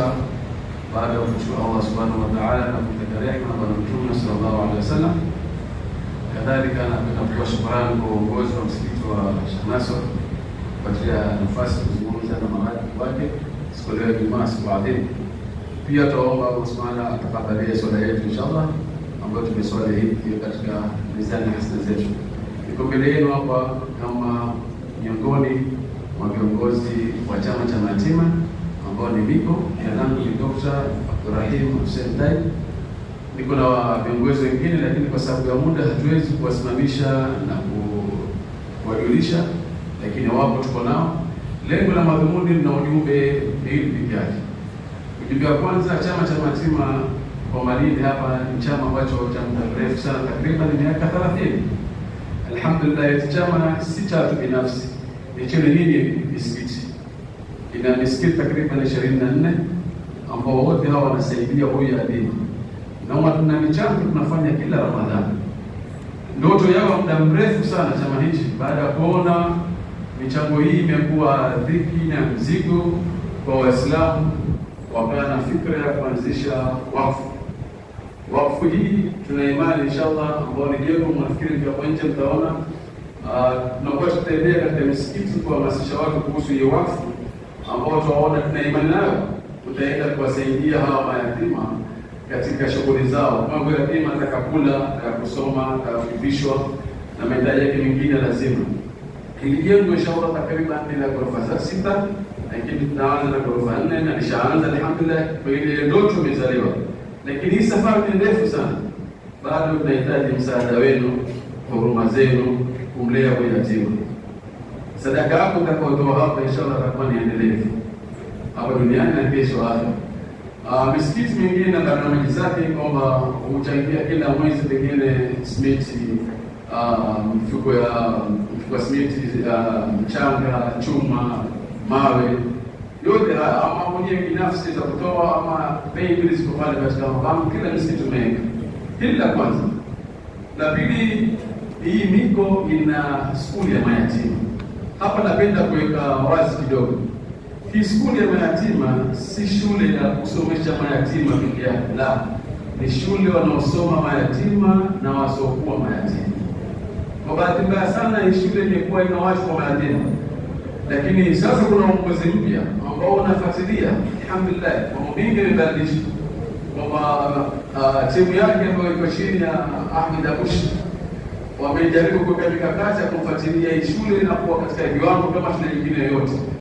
Baada ya kumshukuru Allah subhanahu wa ta'ala na kumtakia rehema Bwana Mtume sallallahu alaihi wasallam, kadhalika napenda kutoa shukrani kwa uongozi wa msikiti wa Sheikh Nasor kupatia nafasi kuzungumza na marafiki wake siku leo ya Ijumaa, siku adhimu. Pia tuomba Allah subhanahu atakabalie swala yetu inshallah ambayo tumeswali hii katika mizani hasana zetu. Niko mbele yenu hapa kama miongoni mwa viongozi wa chama cha mayatima ambao ni Miko. Jina langu ni Dr. Abdurrahim Hussein Tai. Niko na viongozi wengine, lakini kwa sababu ya muda hatuwezi kuwasimamisha na kuwajulisha, lakini wapo, tuko nao. Lengo la madhumuni na ujumbe ni hili peke yake. Ujumbe wa kwanza, chama cha mayatima kwa Malindi hapa ni chama ambacho cha muda mrefu sana, takriban miaka 30. Alhamdulillah, chama si cha watu binafsi, ni chenu nyinyi misikiti. Ina misikiti takriban 24 ambao wote hawa wanasaidia huyu yatima, na tuna michango tunafanya kila Ramadhani. Ndoto yao muda mrefu sana chama hichi, baada ya kuona michango hii imekuwa dhiki na mzigo kwa Waislamu, wakawa na fikra ya kuanzisha wakfu. Wakfu hii tuna imani inshallah, ambao ni jengo mnafikiri kwa nje mtaona, tunakuwa tutembea katika misikiti kuhamasisha watu kuhusu hiyo wakfu ambao tuwaona, tuna imani nayo tutaenda kuwasaidia hawa mayatima katika shughuli zao. Mambo ya yatima, ataka kula, ataka kusoma, ataka kuvishwa na mahitaji yake mengine lazima. Hili jengo inshallah takriban ni la ghorofa 6, lakini tunaanza na ghorofa 4 na nishaanza alhamdulillah, kwa ile ndoto imezaliwa. Lakini hii safari ni ndefu sana, bado tunahitaji msaada wenu, huruma zenu kumlea huyu yatima. Sadaka yako utakayotoa hapa inshallah itakuwa ni endelevu hapa duniani na kesho akhera. Misikiti mingine na barnamiji zake kwamba huchangia kila mwezi pengine simiti, mfuko ya simiti, mchanga, chuma, mawe, yote ama mwenyewe binafsi za kutoa ama bei mbili ziko pale katika mabango, kila msikiti umeweka. Hili la kwanza. La pili, hii Miko ina skuli ya mayatima. Hapa napenda kuweka wazi kidogo. Hii skuli ya mayatima si shule ya kusomesha mayatima peke yake, la, ni shule wanaosoma mayatima na wasiokuwa mayatima. Kwa bahati mbaya sana hii shule imekuwa ina watu kwa mayatima, lakini sasa kuna uongozi mpya ambao unafuatilia. Alhamdulillah, mambo mengi yamebadilishwa, kwamba timu yake ambayo iko chini ya Ahmed Abush wamejaribu kuweka mikakati ya kumfuatilia hii shule inakuwa katika viwango kama shule nyingine yoyote.